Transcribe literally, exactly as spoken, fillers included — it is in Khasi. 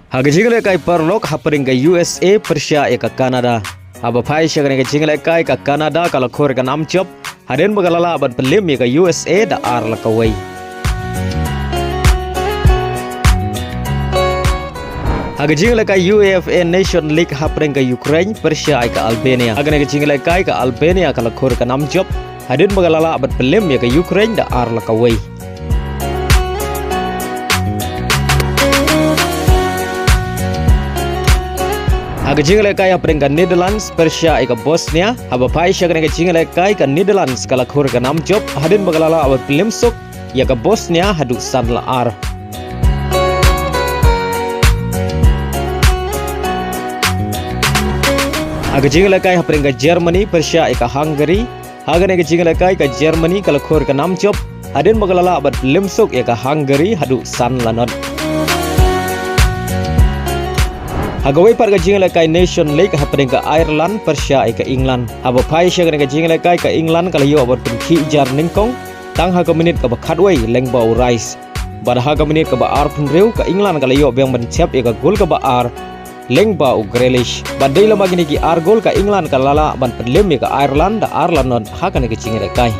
Ha ka jinglehkai paralok hapdeng ka U S A pyrshah ïa ka Canada. Haba phai sha kane ka jinglehkai ka Canada ka la khur ka nam jop hadien ba ka la lah ban pynlem ïa ka U S A da ar la kawei. Ha ka jinglehkai U E F A Nation League hapdeng ka Ukraine pyrshah ïa ka Albania. Ha kane ka jinglehkai ka Albania ka la khur ka nam jop hadien ba ka la lah ban pynlem ïa ka Ukraine da ar la kawei. Ha ka jinglehkai hapdeng ka Netherlands pyrshah ïa ka Bosnia. Haba phai sha kane ka jinglehkai ka Netherlands ka la khur ka nam jop hadien ba ka la lah ban pynlem suk ïa ka Bosnia haduh san la ar. Ha ka jinglehkai hapdeng ka Germany pyrshah ïa ka Hungary. Ha kane ka jinglehkai ka Germany ka la khur ka nam jop hadien ba ka la lah ban pynlem suk ïa ka Hungary haduh san la not. Ha kawei pat ka jinglehkai Nation League hapdeng ka Ireland pyrshah ïa ka England. Haba phai sha kane ka jinglehkai ka England ka la ïoh ban pynkhih jar nyngkong tang ha ka minit kaba khatwei lyngba u Rice. Bad ha ka minit kaba arphew hynriew ka England ka la ïoh biang ban thep ïa ka gol kaba ar lyngba u Grealish. Bad dei lem bad kine ki ar gol ka England ka la lah ban pynlem ïa ka Ireland da ar la not ha kane ka jinglehkai.